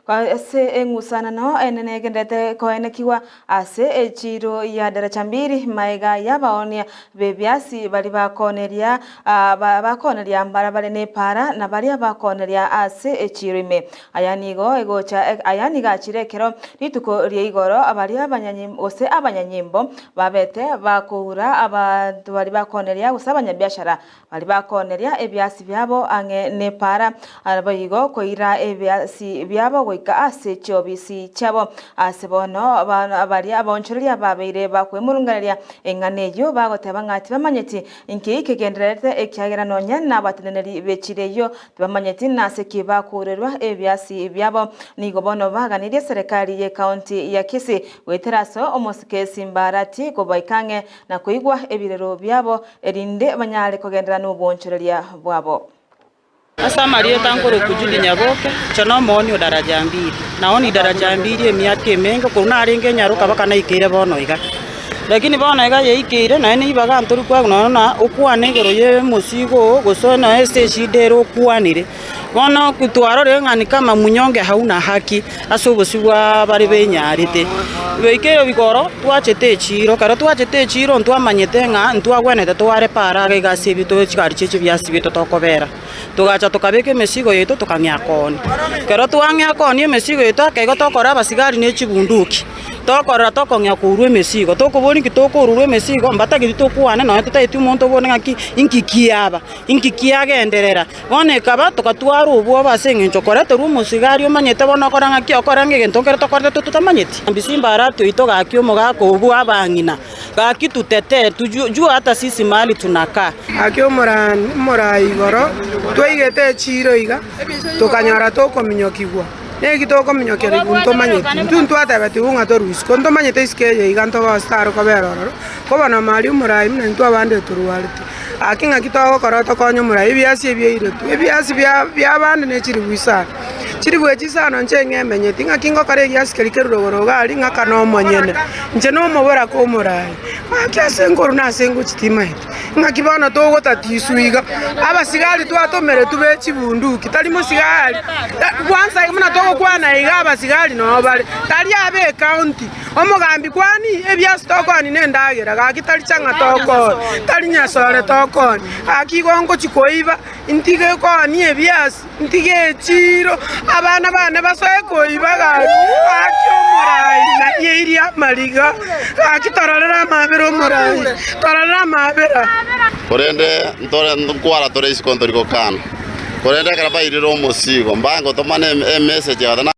Ase eng'usanano enene egendererete koenekigwa ase echiiro ya Daraja Mbili, magega y'abaoonia b'ebiasi baria bakooneria bakooneria mbarabare n'epaara na baria bakooneria ase echiiro ime. Aya nigo egocha aya nigo achire ekero rituko ria igoro baria abanyanyi gose abanyanyimbo babete bakoura abanto baria bakooneria gose abanyabiashara Baria bakooneria ebiasi biabo ang'e nepaara, naboigo koira ebiasi biabo goika ase chiobisi chiabo. Ase bono baria abaonchoreria babeire bakwemurunganeria eng'ana eyio, bagoteba ng'a tibamanyeti inki kegendererete, ekiagera nonya nabateneneri be chiira eyio tibamanyeti nase ki bakourerwa ebiasi biabo. Nigo bono baganirie eserekari y'ecounty ya Kisii goetera ase omosike Simbarati kobaika ang'e na koigwa ebirero biabo erinde banyare kogenderera nobwoonchoreria bwabo. Ase amarieta nkorokwa Judy Nyaboke, inche nomooni o Daraja Mbili. Naoni Daraja Mbili emiaka emenge, korwa narenge enyaroka mpaka naikeire bono iga. Lakini bono iga yaikeire naende ribaga ntori koegwa nonya na okwane igoro ya omosigo oo gose nonya ase eshida ere okwanire. Bono twarorire ng'a ni kama munyonge hauna haki ase obosio bwa baria benyarete. Goika igoro twachete echiiro, ekero twachete echiiro ntwamanyete ng'a ntwagwenerete tware para iga iga ase ebio chigari chiaito ebiasi biaito tokobera. Togacha tokabeka emesigo yaito tokang'ea koonia. Ekero twang'ea koonia emesigo yaito ake igo tokora abasigari ne chibunduki. Tokorora tokong'ea kourwa emesigo, tokoboria nki tokoururwa emesigo, mbatageti tokwane nonya totageti omonto obore ng'aki inki kiaba, inki kiagenderera. Bono ekaba togatwara obwoba ase engencho koreterwa omosigari omanyete bono okora ng'aki okora ng'a egento nkere tokorete totamanyeti. Mbisi mbarati oito gaki omogaka obwo abang'ina, gaki tutetee, tujue hata sisi mahali tunakaa. Gaki omorani omorai igoro twaigete echiiro iga, tokanyora tokominyokigwa. Neki tokominyokia ribu ntomanyeti. Intwe ntwatebetigwe ng'a torue isiko, ntomanyete isiko eye iga ntogosete aro kobera ororo, ko bono maria omorai buna intwe abande torwarete. Gaki ng'aki togokora tokonye omorai? Ebiasi ebi eiretwe, ebiasi bia biabande ne chiribu isano. Chiribu echi isano inche ng'emenyeti, ng'aki ngokora egiasi keria kerure igoro iga aria ng'aka nomonyene. Inche nomoboraka omorai, gaki ase nkorwa na ase ngochia timaeti. Ng'aki bono togotatiswa iga? Abasigari twatomeretwe be chibunduki, tari mosigari kwansa buna togokwana iga abasigari noo bare, tari abe ecounty. Omogambi kwani ebiasi tokoonia na endagera, gaki tari chang'a tokoonia, tari nyasore tokoonia. Gaki igo ngochia koiba, ntige koonia ebiasi. Ntige echiiro, abana bane basoe koiba gaki, gaki omorai nayeirie amariga, gaki tororere amabera omorai, tororere amabera. Korende ntore nkwara tore isiko ntori gokana. Korende ekero bairire omosigo, mbango tomane emessage egoteba.